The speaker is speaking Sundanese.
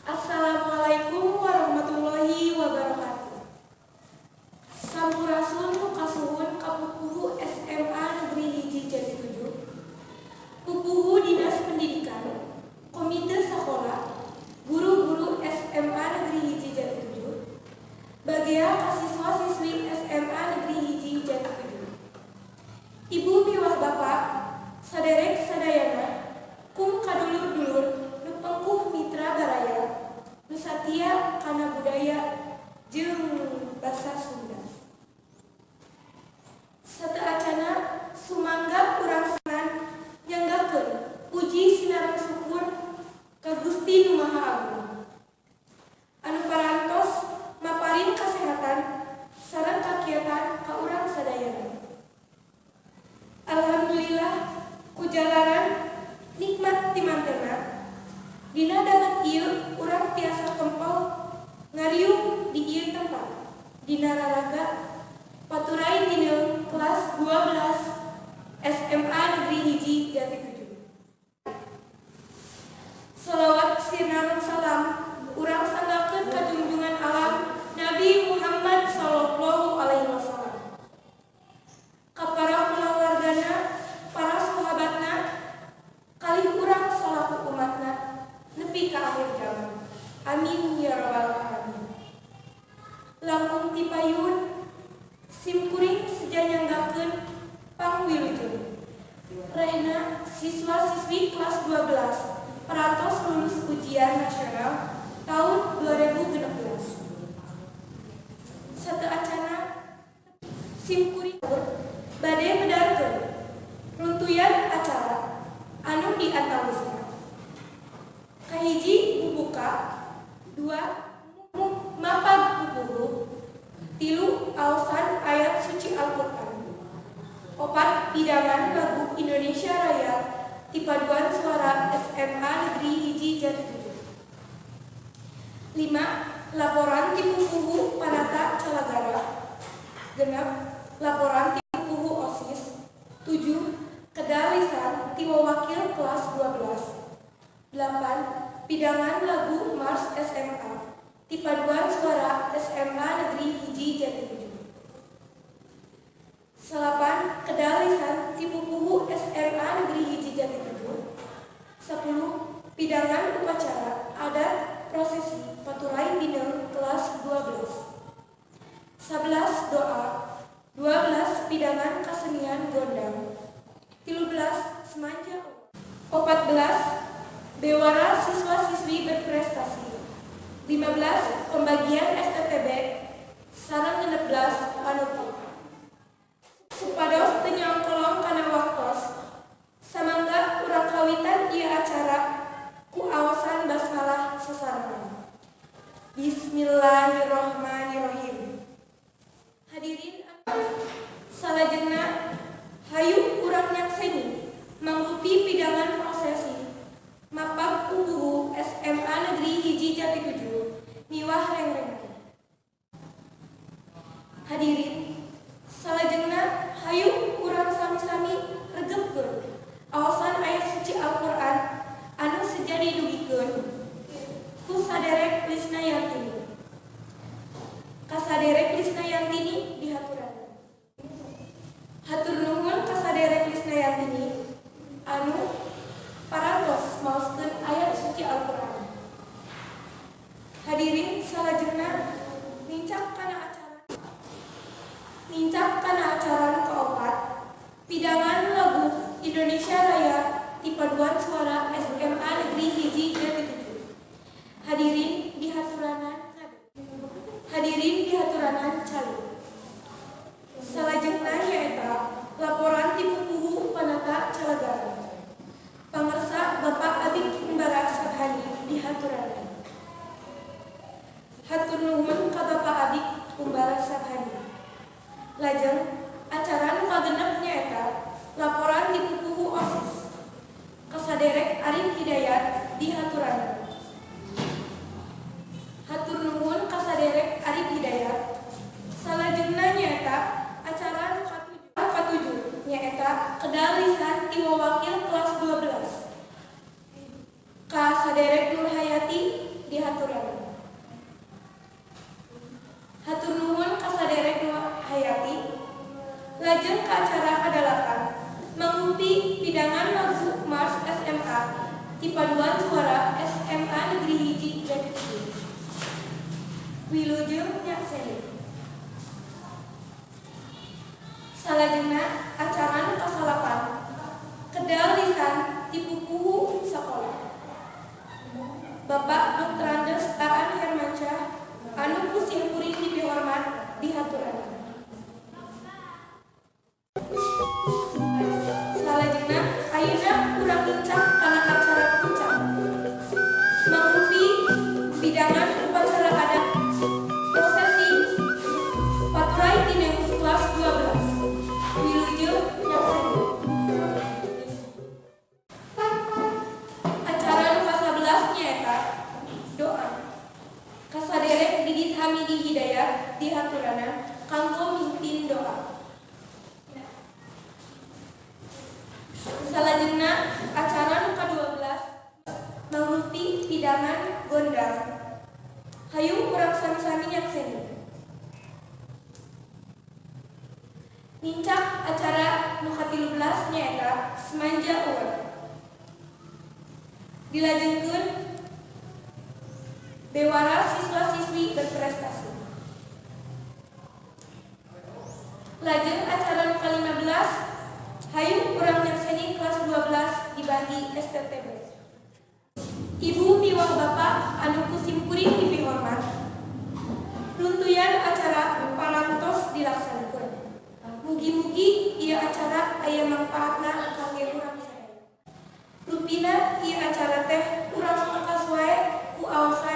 Assalamualaikum warahmatullahi wabarakatuh. Sampurasun nu kasuhun ka pupuhu SMA Negeri 1 Jati 7, pupuhu Dinas Pendidikan, Komite Sakola, guru-guru SMA Negeri 1 Jati 7, bagea ka siswa-siswi SMA Negeri 1 Jati 7. Ibu miwah bapak, saderek sadayana, kum kadulur-dulur nu pengkuh mitra baraya, nu satia kana budaya jeung basa Sunda. Sateuacana sumangga urang senang nyanggakeun puji sinareng syukur ka Gusti Nu Maha Agung anu parantos maparin kasehatan sareng kakiatan ka urang sadayana. Alhamdulillah, kujalaran nikmat timantena dina danget ieu urang tiasa kempel ngariung di ieu tempat dina raraga paturay tineung kelas 12 SMA Negeri 1 Jati 7. Salawat sinareng salam urang sanggakeun ka junjungan alam Nabi Muhammad sallallahu alaihi wasallam, ka para kulawargana, para sahabatna, kalih urang salaku umatna nepi ka akhir zaman. Amin ya rabbal alamin. Langkung ti payun sim kuring seja nyanggakeun pangwilujeng rehna siswa-siswi kelas 12 parantos lulus ujian nasional tahun 2016. Sateuacana sim kuring bade medarkeun runtuyan acara anu diantawisna. Kahiji, bubuka, dua, mapag pupuhu, tilu, aosan ayat suci Al-Qur'an, opat, pidangan lagu Indonesia Raya ti paduan suara SMA Negeri 1 Jati 7, lima, laporan ti pupuhu Panata Calagara, 6, laporan ti pupuhu OSIS, 7, kedal lisan ti wawakil kelas 12, 8, pidangan lagu Mars SMA ti paduan suara SMA Negeri 1 Jati 7, 9, kedal lisan ti pupuhu SMA Negeri 1 Jati 7, 10, pidangan upacara adat prosesi paturay bineung kelas 12, 11, doa, 12, pidangan kasenian gondang, 13, semanja, 14, bewara siswa-siswi berprestasi, 15, pembagian STTB sareng 16, panutup. Supados teu nyangkolong kana waktos, samangga urang kawitan ieu acara ku aosan basmalah sasarengan. Bismillahirrahmanirrahim. Hadirin, salajengna hayu urang nyakseni mangrupi pidangan prosesi mapag pupuhu SMA Negeri 1 Jati 7 miwah rengrengan. Hadirin, salajengna hayu urang sami-sami regepkeun aosan ayat suci Al-Qur'an anu seja didugikeun ku saderek Lisna Yantini. Ka saderek Lisna Yantini dihaturanan. Hatur nuhun ka saderek Lisna Yantini anu parantos maoskeun ayat suci Al-Qur'an. Hadirin, salajengna nincak kana acara nu kaopat, pidangan lagu Indonesia Raya ti paduan suara SMA Negeri 1 Jati 7. Hadirin dihaturanan Hadirin dihaturanan calik. Salajengna nyaeta laporan ti pupuhu Panata Calagara. Pangersa Bapak Abik Umbara Sabhani dihaturanan. Hatur nuhun ka Bapak Abik Umbara Sabhani. Lajeng acara nu kagenep nyaeta laporan ti pupuhu OSIS. Ka saderek Arif Hidayat dihaturanan. Hatur nuhun ka saderek Arif Hidayat. Salajengna nyaeta acara nu katujuh nyaeta kedal lisan ti wawakil kelas 12. Ti paduan suara SMA Negeri 1 Jatipuhung. Wilujeng nyakseni. Salajengna acara nu kasalapan, kedal lisan ti pupuhu sakola. Bapak Drs. Aan Hermansyah anu ku simkuring dipihormat dihaturanan. Salajengna ayeuna urang nincak kana acara puncak. Mangrupi pidangan upacara adat prosesi paturay tina kelas 12. Wilujeng nyakseni. Acara nu ka-11 nyaeta doa. Ka saderek Didit Hamidi Hidayat dihaturanan kanggo mimpin doa. Salajengna acara nu ka-12 mangrupi pidangan gondang. Hayu urang sami-sami nyakseni. Nincak acara nu ka-13 nyaeta Smanja Award. Dilajengkeun bewara siswa-siswi berprestasi. Lajeng acara nu ka-15, hayu urang nyakseni kelas 12 dibagi STTB. Ibu miwah bapak anu ku simkuring dipihormat. Runtuyan acara parantos dilaksanakeun. Mugi-mugi ieu acara aya mangpaatna kangge urang sadaya. Rupina ieu acara teh urang pungkas wae ku aosan.